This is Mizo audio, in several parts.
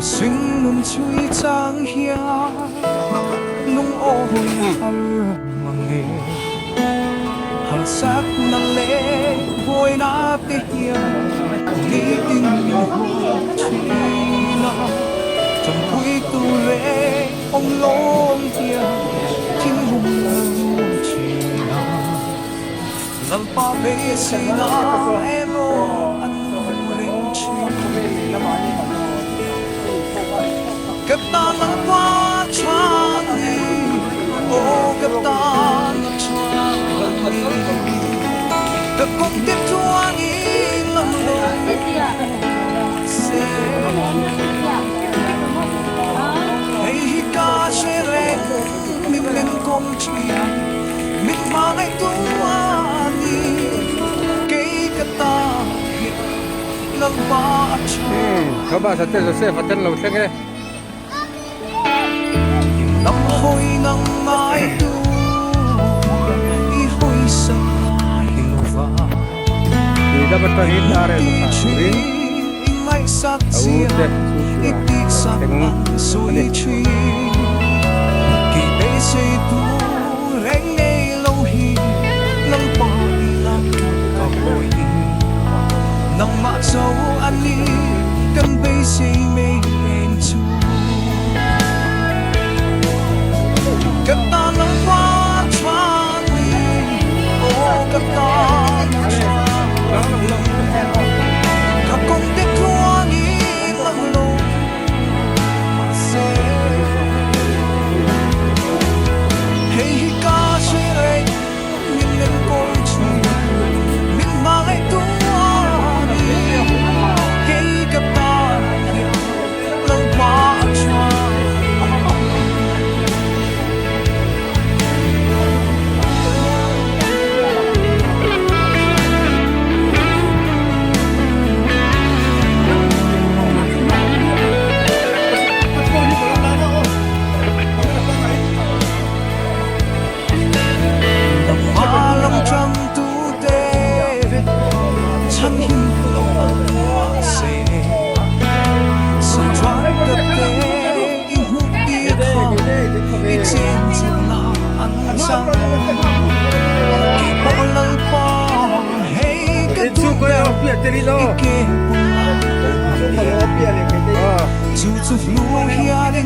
Ka hringnun chhui chang hian lungawi har mange. Harsatna leh buaina te hian nitin min huat thin a, tanpuitu leh awmlawm hian thinlung a rum thin a. Lalpa beiseina erawh an hmu reng thin. Ka tan Lalpa tha ni, aw ka tan a tha ni. Ka kawng te chuangin lam lo se. Hei hi ka hre reng min men kawng thin, min hmangaih tu a ni. Kei ka tan hian Lalpa a tha. Thomas a te Joseph a ten lo thleng e. Lam hawi nang ngai tu i hawi sak ngai lova. Tuidam atangin ar el pakhat turin a u te chhungkua thleng a ni.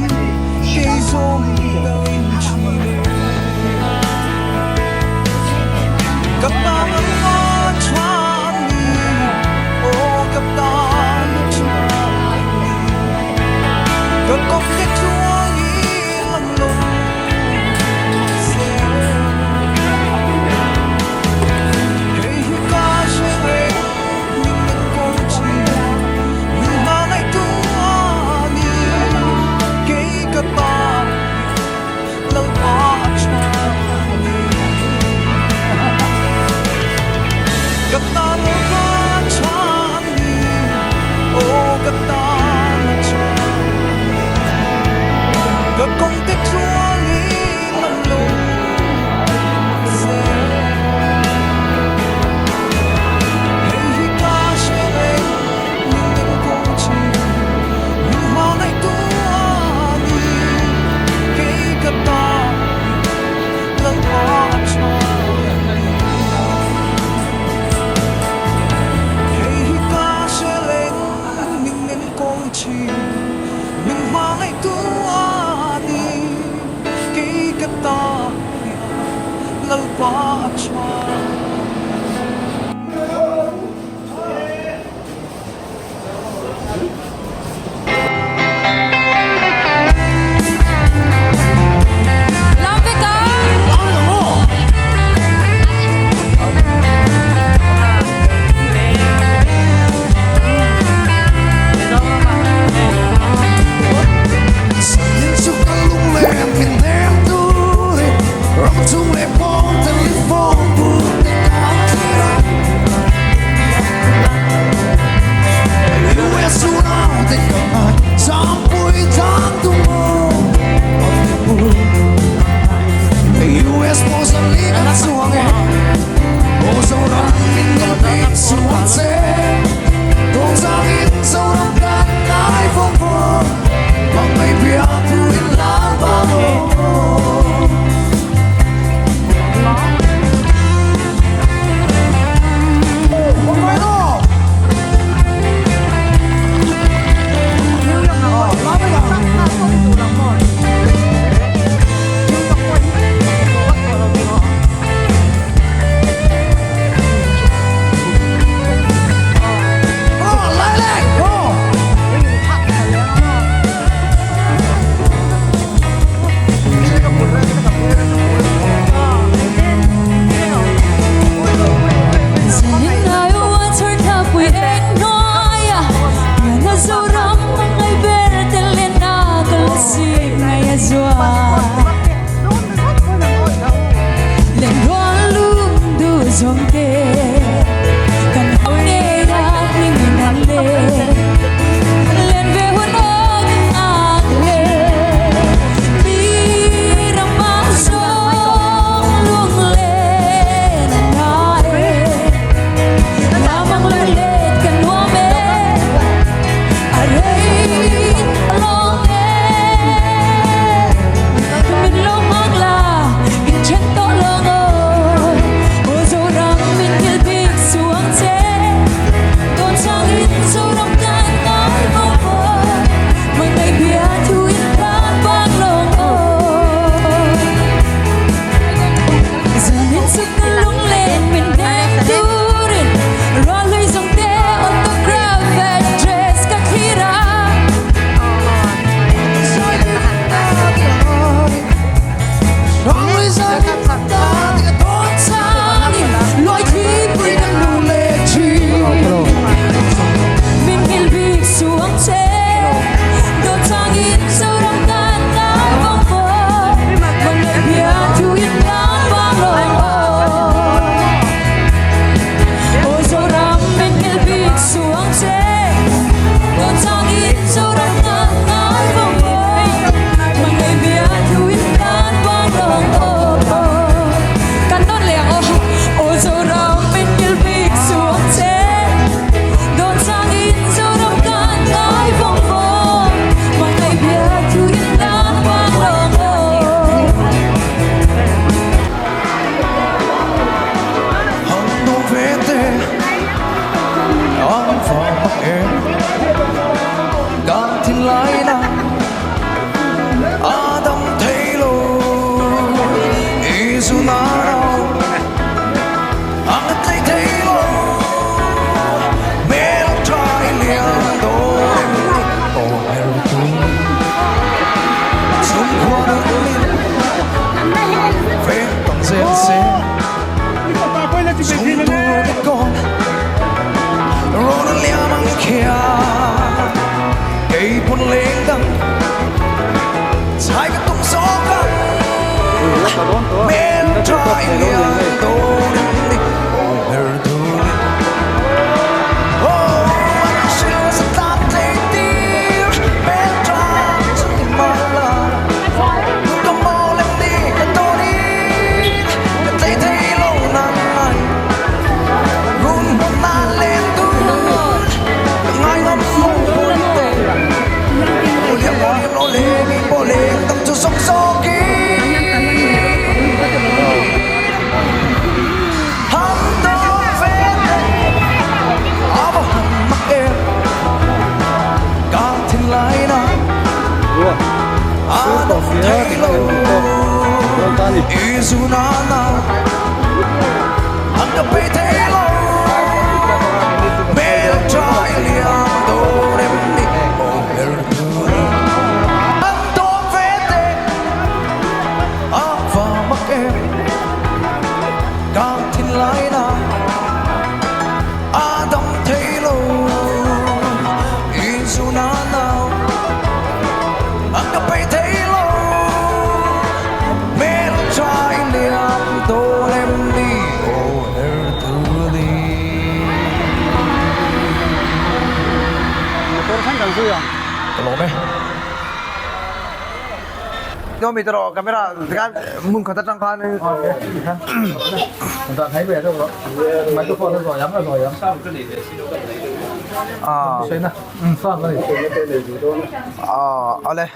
Awle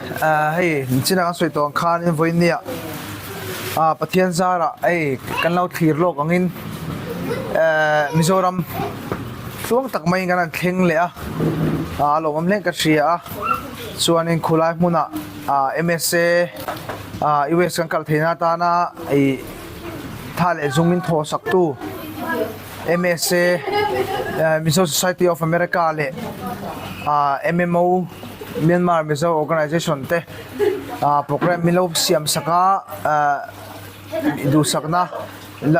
hei chin ang sawi tawh ang khanin vawinia Pathian zarah hei kan lo thlir lawk angin Mizoram tluang tak maiin kan han thleng leh a a lawmawm hle ka hria a chuanin khulai hmunah M_S_A U_S kan kal theihna atana ih tha leh zung in thaw sak tu M_S_A Mizo Society of America leh M_M_O Myanmar Mizo Organization te program min lo siam sak a duhsakna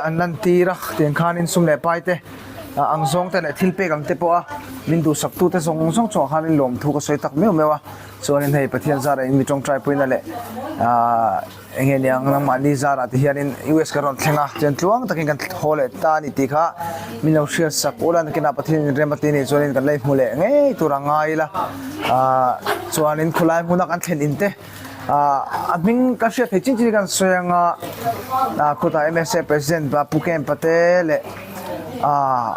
an lan tir a tiang khanin sum leh pai te ang zawng te leh thil pek ang te pawh a min duhsak tu te zawng zawng chungah khanin lawmthu ka sawi tak meuh meuh a chuanin hei Pathian zarah in mi tawngtai puina leh ahh eng nge niang nangmahni zarah te hianin U_S kan rawn thleng a chuan tluang takin kan haw leh ta a ni tih kha min lo hriat sak ula nakinah Pathian in rem a ti a nih chuanin kan la inhmu leh ngei tur a ngai ila ahh chuanin khawlai hmuna kan thlen in te ahh a hming ka hriat theih chin chin hi kan sawi anga ah khutah M_S_A president Pu Kempa te leh ahh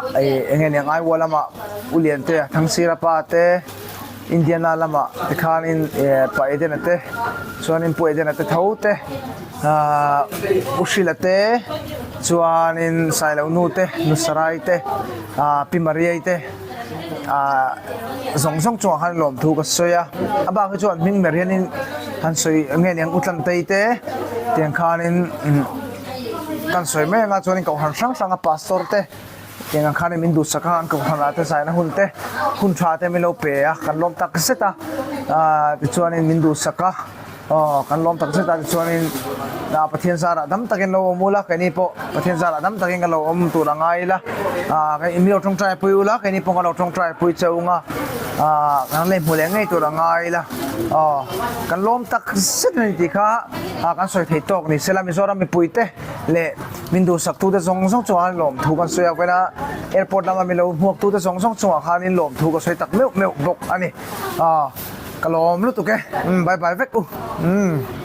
eng nge niang Aiwa lamah U Liantea Thangsira pa te. Indiana lamah tikhanin pa Edena te chuanin Pu Edena te tho te ahh U Hrila te chuanin Sailo nu te Nu Sarai te ahh Pi Mariai te ahh zawng zawng chungah khan lawmthu ka sawi a a bak hi chuan hming ber hianin han sawi nge niang U Tlantei te tiang khanin kan sawi mai anga chuanin kohhran hrang hranga pastor te. Eng ang khanin min duhsak a, an kohhran ah te zaina hun te, hun tha te min lo pe a, kan lawm tak zet a, aaa tichuanin min duhsak a, aw kan lawm tak zet a tichuanin ah Pathian zarah dam takin lo awm ula, keini pawh Pathian zarah dam takin kan lo awm tur a ngai ila, aaa min lo tawngtai pui ula, keini pawh kan lo tawngtai pui che ung a, aaa kan lei hmu leh ngei tur a ngai ila, aw kan lawm tak zet a ni tih kha kan sawi thei tawk ni sela Mizoram mipui te leh. Min duhsaktute zawng zawng chungah khan lawmthu kan sawi a, vawiin a airport lama min lo hmuaktute zawng zawng chungah khanin lawmthu ka sawi tak meuh meuh bawk a ni. Aw ka lawm lutuk e, umm bye bye vek u umm.